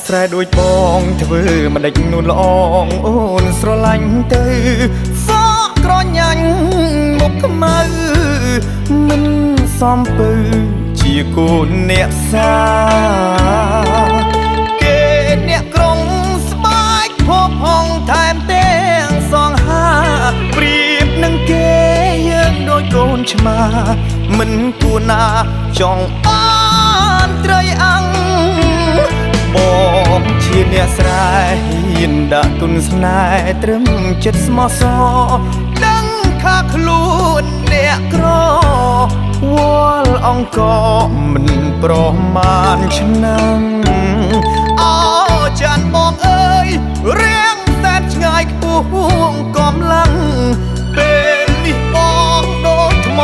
ស្រែដូចបងធ្វើមិនដេចនួនល្អងអូនស្រឡាញ់ទៅសក់ក្រញាញ់មុខខ្មៅមិនសំពើជាកូនអ្នកសាគេអ្នកក្រុងស្បែកភពហងថែមទាំងសងហាប្រៀបនឹងគេយើងដូចកូនឆ្មាមិនគួរណាចង់បានត្រីអាំង បងជាអ្នកស្រែហ៊ានដាក់ទុនស្នេហ៍ត្រឹមចិត្តស្មោះសរដឹងថាខ្លួនអ្នកក្រវល់អង្គមិនប្រមាណឆ្នាំអោចានបងអើយរៀងសែនឆ្ងាយខ្ពស់កំឡាំងពេលនេះបងដូចថ្ម